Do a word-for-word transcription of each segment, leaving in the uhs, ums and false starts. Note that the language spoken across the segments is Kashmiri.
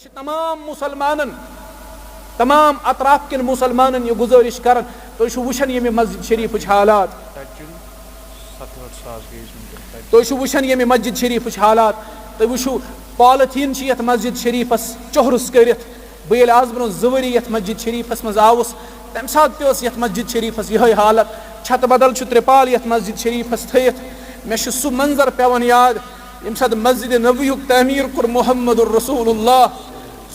چھِ تمام مسلمانن، تمام اطراف کٮ۪ن مسلمانن یہِ گزٲرش کران، تُہۍ چھِو وٕچھان ییٚمہِ مسجد شریفٕچ حالات۔ تَتہِ چھُنہٕ ستہٕ ٲٹھ ساس گٔے أسۍ وٕنکیٚن تَتہِ۔ تُہۍ چھِو وٕچھان ییٚمہِ مسجد شریفٕچ حالات۔ تُہۍ وٕچھِو، پالیتھیٖن چھِ یَتھ مسجد شریفس چوہرُس کٔرِتھ۔ بہٕ ییٚلہِ آز برونٛہہ زٕ ؤری یَتھ مسجد شریفس منٛز آوُس، تَمہِ ساتہٕ تہِ ٲس یَتھ مسجد شریفس یِہوٚے حالت۔ چھتہٕ بدل چھُ ترپال یَتھ مسجد شریفس تھٲیِتھ۔ مےٚ چھُ سُہ منظر پٮ۪وان یاد، ییٚمہِ ساتہٕ مسجد نبویُک تعمیٖر کوٚر محمد رسول اللہ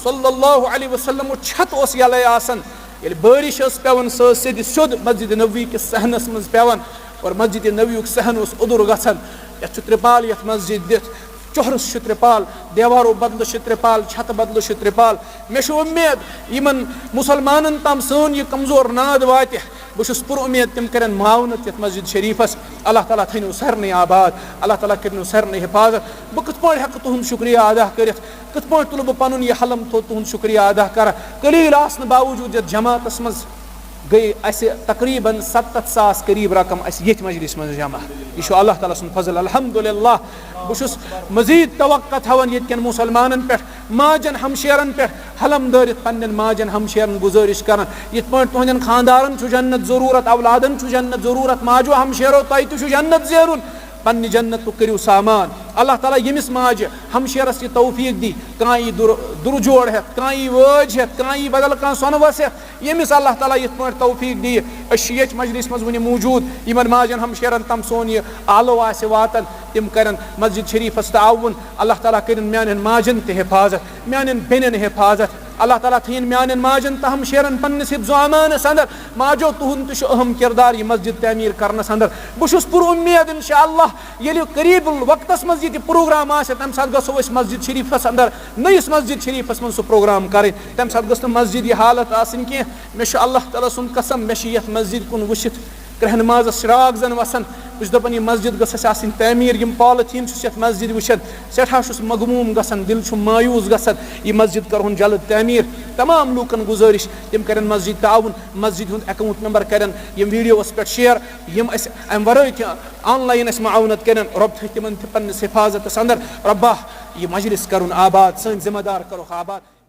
صلی اللہ علیہ وسلم، چھت اوس یَلَے آسان۔ ییٚلہِ بٲرِش ٲس پٮ۪وان، سۄ ٲس سیٚدِ سیوٚد مسجد نبوی کِس صحنس منٛز پٮ۪وان، اور مسجد نبویُک صحن اوس اوٚدُر گژھان۔ یَتھ چھُ ترپال، یَتھ مسجد دِتھ، چوہرس چھُ ترپال، دیوارو بدلہٕ چھُ ترپال، چھتہٕ بدلہٕ چھُ ترپال۔ مےٚ چھُ اُمید، یِمن مسلمانن تام سٲنۍ یہِ کمزور ناد واتہِ۔ بہٕ چھُس پُر اُمید، تِم کرن معاونت یَتھ مسجد شریفس۔ اللہ تعالیٰ تھٲینو سارنٕے آباد، اللہ تعالیٰ کٔرِنو سارنٕے حفاظت۔ بہٕ کِتھ پٲٹھۍ ہٮ۪کہٕ تُہُنٛد شُکریہ ادا کٔرِتھ؟ کِتھ پٲٹھۍ تُلہٕ بہٕ پنُن یہِ حلم تھوٚد تُہُنٛد شُکریہ ادا کران؟ قلیل آسنہٕ باوجوٗد یَتھ جماعتس منٛز گٔے اَسہِ تقریباً ستتھ ساس قریب رقم اَسہِ ییٚتھۍ مجلس منٛز جمع۔ یہِ چھُ اللہ تعالیٰ سُنٛد فضل، الحمدللہ۔ بہٕ چھُس مزید توقع تھاوان ییٚتہِ کٮ۪ن مسلمانن پٮ۪ٹھ، ماجن ہمشیرن پٮ۪ٹھ، حلم دٲرِتھ پننٮ۪ن ماجن ہمشیرن گزٲرش کران، یِتھ پٲٹھۍ تُہنٛدٮ۪ن خاندارن چھُ جنت ضروٗرت، اولادن چھُ جنت ضروٗرت، ماجو ہمشیرو تۄہہِ تہِ چھُ جنت زینُن، پننہِ جنتُک کٔرِو سامان۔ اللہ تعالیٰ ییٚمِس ماجہِ ہمشیرس یہِ توفیق دی، کانٛہہ یی دُر-، دُرجوڑ ہٮ۪تھ، کانٛہہ یی وٲج ہٮ۪تھ، کانٛہہ یی بدل کانٛہہ سۄنہٕ وَس ہٮ۪تھ، ییٚمِس اللہ تعالیٰ یِتھ پٲٹھۍ توفیق دِیہِ۔ أسۍ چھِ ییٚتہِ مجلس منٛز وُنہِ موٗجوٗد، یِمن ماجن ہمشیرن تام سون یہِ آلو آسہِ واتان، تِم کرن مسجد شریفس تعاوُن۔ اللہ تعالیٰ کٔرِن میانٮ۪ن ماجن تہِ حفاظت، میانٮ۪ن بیٚنٮ۪ن حفاظت۔ اللہ تعالیٰ تھٲیِن میانٮ۪ن ماجن تہٕ ہمشیرن پننِس حفظ و امانس اندر۔ ماجو، تُہُنٛد تہِ چھُ اہم کردار یہِ مسجد تعمیٖر کرنس اندر۔ بہٕ چھُس پُر اُمید، انشاءاللہ، ییٚلہِ قریب وقتس منٛز یہِ تہِ پروگرام آسہِ، تمہِ ساتہٕ گژھو أسۍ مسجد شریفس اندر، نٔیِس مسجد شریفس منٛز سُہ پروگرام کرٕنۍ۔ تمہِ ساتہٕ گٔژھ نہٕ مسجد یہِ حالت آسٕنۍ کینٛہہ۔ مےٚ چھُ اللہ تعالیٰ سُنٛد قسم، مےٚ چھُ یتھ مسجد کُن وٕچھِتھ کرٛہنہٕ مازس شراکھ زن وسان۔ بہٕ چھُس دپان، یہِ مسجد گٔژھ اَسہِ آسٕنۍ تعمیٖر۔ یِم پالیتھیٖن چھُس یتھ مسجد وٕچھان، سٮ۪ٹھاہ چھُس مغموم گژھان، دل چھُم مایوس گژھان۔ یہِ مسجد کرہون جلد تعمیٖر۔ تمام لوٗکن گزٲرِش، تِم کرن مسجد تعاوُن۔ مسجد ہُنٛد اکاؤنٹ نمبر کرن یِم ویڈیوس پٮ۪ٹھ شیئر۔ یِم اَسہِ امہِ ورٲے تہِ آن لائن اَسہِ معاونت کرن، رۄب تھٲوِنۍ تِمن تہِ پننِس حفاظتس اندر۔ رۄبا، یہِ مجلس کرُن آباد، سٲنۍ ذمہ دار کرُکھ آباد۔